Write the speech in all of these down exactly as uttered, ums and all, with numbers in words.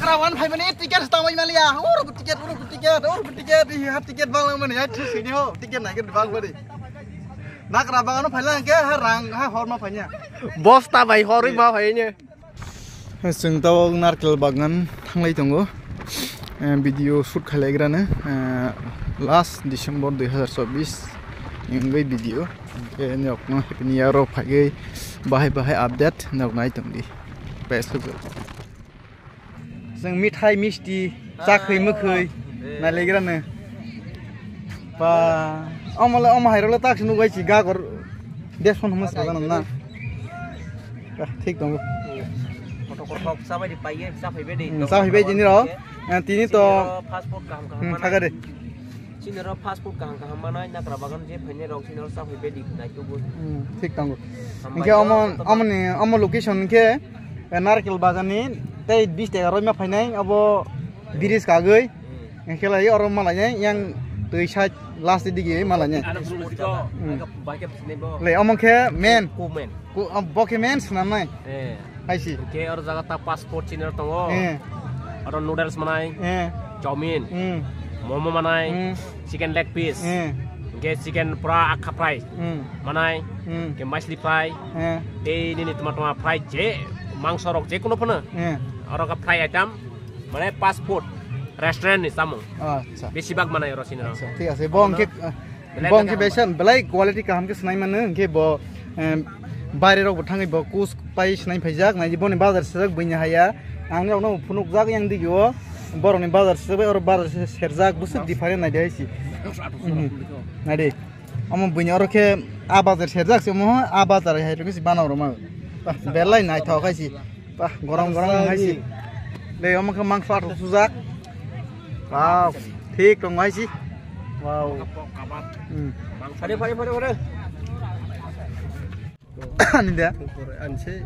Tawan phaimani ticket tangwi maliya. Oro ticket, oro ticket, oro ticket, ha ticket bang langmani, ha thik sini ho, ticket naikhe bang bari. Nakra bagano phaila hwnkhe ha rang, ha hor ma phaiya. Bosta bai horwi ma phaine. Chwng tabok narkel bagan thanglai tongo. Eh, video shoot khalaigrano, eh, last December dui hazar chobbish ni wngwi video. Hwnkhe nokno happy new year rok phaiwi bahai bahai update nok nai tongdi. Best of luck. Chwng mithai misti, chakhwi mwkhwi, nailegrano. Ba, omo le, omo hairok le tak se nugwi si gagor. Desh phone hwnma saka nang na. Ah, thik tongo. Kotor kotor kok chabai di paiye, chabai bedi. Hmm, chabai bedi ni rok. Eh, tini to. Passport kaham kaham. Hmm, mana. Thakare. Chini rok fast food kaham kaham manai, nakra bagan je phainai rok chini rok chabai bedi nai tubu. Hmm, thik tongo. Hambai. Hingke to, omo, to, to. Omoni, omo location hingke, eh, narkel bagan ni tei bish taka roi ma phainai, obo bridge kagoi. Hmm. Hingke lai oro ma lainai, yang twi side last digi ma lainai. Ano bro, bro, hmm. Bike sini bo. Le, omo khe main. Ko main. Ko, ah, bo khe main swnamnai. Eh. Hai si. Hingke oro jaga ta passport chini rok tongo. Eh. Oro noodles manai. Eh. Chowmin. Hmm. Momo manai. Hmm. Chicken leg piece. Hmm. Hingke chicken pura akha fry. Hmm. Manai. Hmm. Hingke maisli fry. Hmm. Tei nini toma toma fry je mangso rok je kuno phano. Hmm. Oro ka fry item. Mane fast food restaurant ni samung. Acha. Besibak manai oro chini rok. Acha, thik ase. Bo hingke, eh, Belai bo hingke belai besan, belai quality kaham khe swnai mano, hingke bo, em, baire rok bo thangwi bo kus pai swnai phaijak, nai boni bazar sejak buini haya. Ang rok no phunukjak yang digi o, borok ni bazar sejak bai oro bazar se-, serjak, bwswk different nai de hai si. Mhm. Nai de. Omo buini oro khe a bazar serjak se omo, a bazar hai rok se bana rok ma. Belai naithok hai si. Bah, gorong gorong hai si. Le, omo khe mangsa rok sujak. Wow, thik tong hai si. Wow. Hmm. Phare, phare, phare, phare. Ani da. Anse.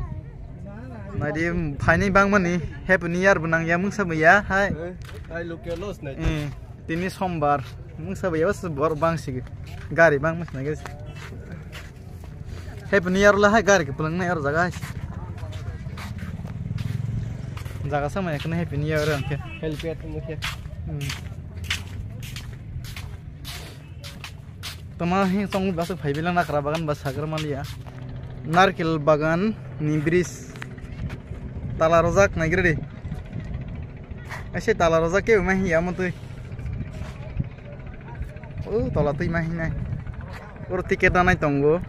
Nai di, phaini bang mani. Happy New Year bo nang ya mungsa bo ya, hai. Eh, hai local loss nai. Eh, tini sombar. Mungsa bo ya, bas bor bang si. Gari bang mas nai guys. Happy New Year le hai gari kwplwng nai oro jaga hai. Jaga sama yakno Happy New Year ang khe. Helmet mo khe. Hmm. Toma hi song bas phai bila nakra bagan bas sagar maliya. Narkel bagan ni bridge tala rojak nai gre de. Ase tala rojak ke ma hi amo tui. O tola twi ma hinai. Oro ticket danai tongo.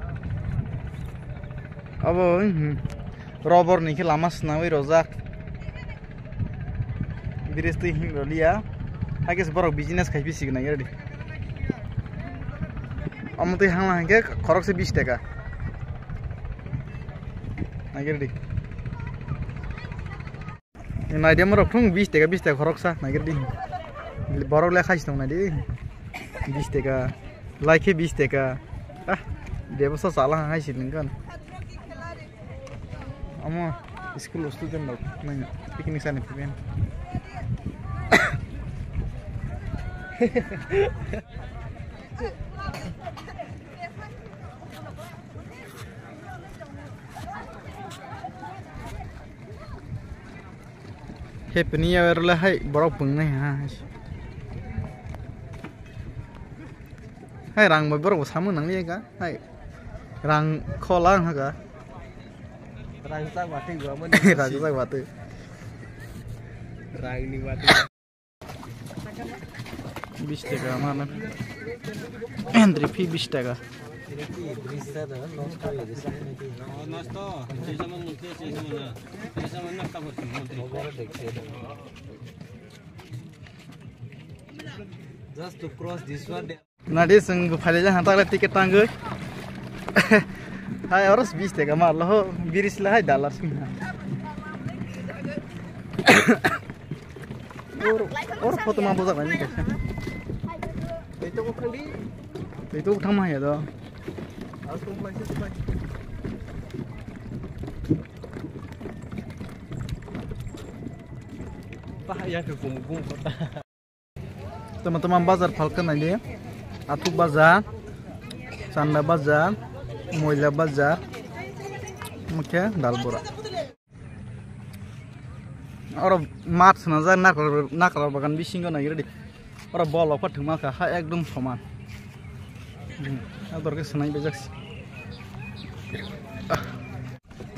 Abo, hmm, rubber ni khe lama swnamwi rojak. Bridge twi him rwliya. Hakhe se borok business khai phi sigwn nai rwdi. Omo twi hangla hangkhe khoroksa bish taka. Nai rwdi. Naidi amorok thung bish taka, bish taka khoroksa, naigir di. Borok le khaisi tong naidi. Bish taka, lai khe bish taka. Ah, debosa sala hai si ningkan. Amo school student rok nang picnic sani phiben. Happy New Year le hai borok pungnai ha. Hai rang bai borok bo samung nang liya ka. Hai rang khola ang ha ka. Rang chak watwi go mani. Rang chak watwi. Rang ni watwi. Bish taka mano. Entry fee bish taka. Just to cross this one. Nadi sung bu phale jang hantak le ticket tangwi. Hai oros bish taka mar lo ho biris la hai dollar sung. Or, or photo ma bujak ani kaisa. Tei to thang di. Tei to thang ma ya do. Bah, ya ke gum gum kota. Tama tama bazar phalka nai di. Athuk bazar, Chanda bazar, Moila bazar, mukhe Dalbora. Oro mat swnajak nakra, nakra bagan bisingo nai ready. Oro bol okha thwngma kha ha ekdom soman. Hmm, a dorkhe swnai bejak si.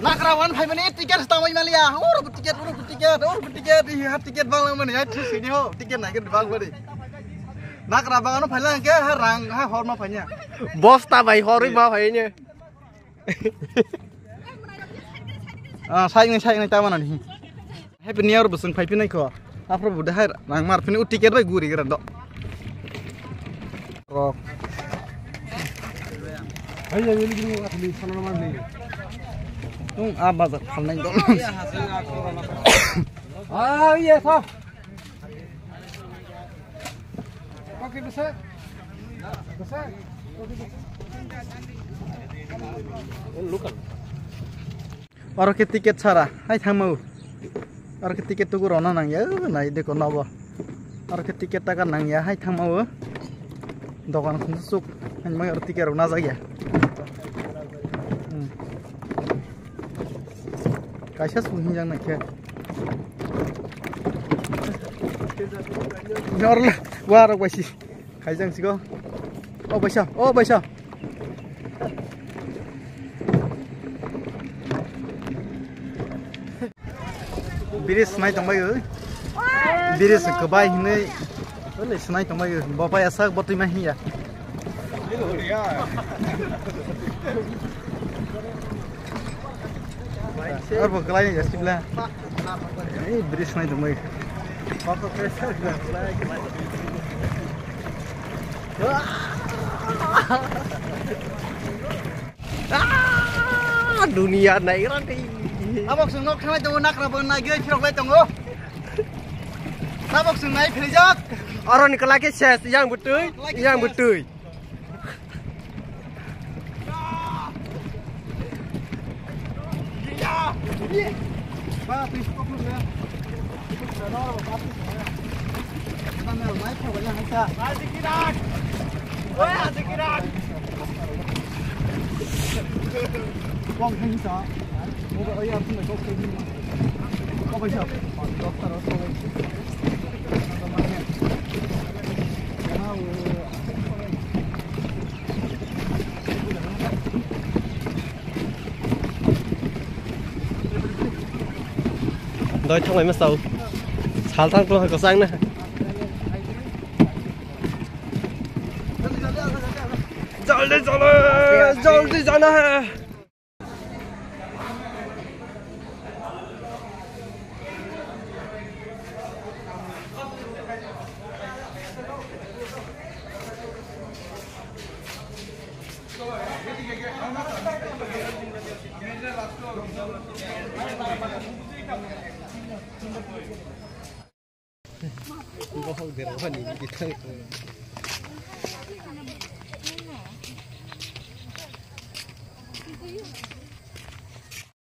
Nakra wan phaimani ticket tangwi maliya. Oro ticket, oro ticket, oro ticket, ha ticket bang langmani ha thik sini ho. Ticket nai gari bang bari. Nakra bangano phaila hwnkhe ha rang ha hor ma phainya. Bosta bai horwi ma phainya. Ah, sai ngai, sai ngai, tama nani. Happy New Year bwswng phai phinai kho. Aphro bude hai rang mar phini u ticket bai guri gra do. Rok. Tung a bazar phalnai do. Ah, iya, sa. Oro khe ticket sara hai thangma o. Oro khe ticket tugu rwna nangya, o nai dekho nobo. Oro khe ticket taka nangya hai thangma o. Dogan khungsa chuk hai mai oro ticket rok najak ya. Hmm. Kaisa sung hinjak nai khe. Norla, warok bai si. Khaijang siko. O baisa, o baisa. Biri snai tongbai o. Biri se kwbai hinwi. Ole snai tongbai o. Bo bai asak bo twi ma hiya. Arbo kwlai ni jasibla. Ei bridge nai tongbai. Ah, dunia nai rati. Abok sung nok thanai tongo, nakra bo nai gei phirok lai tongo. Abok sung nai phirijak. Oro ni kwlai khe ses, yang butui, yang butui. Doi thang bai ma sao. Sal thang tong ha kwchang na. Jaldi chalo, jaldi jana hai.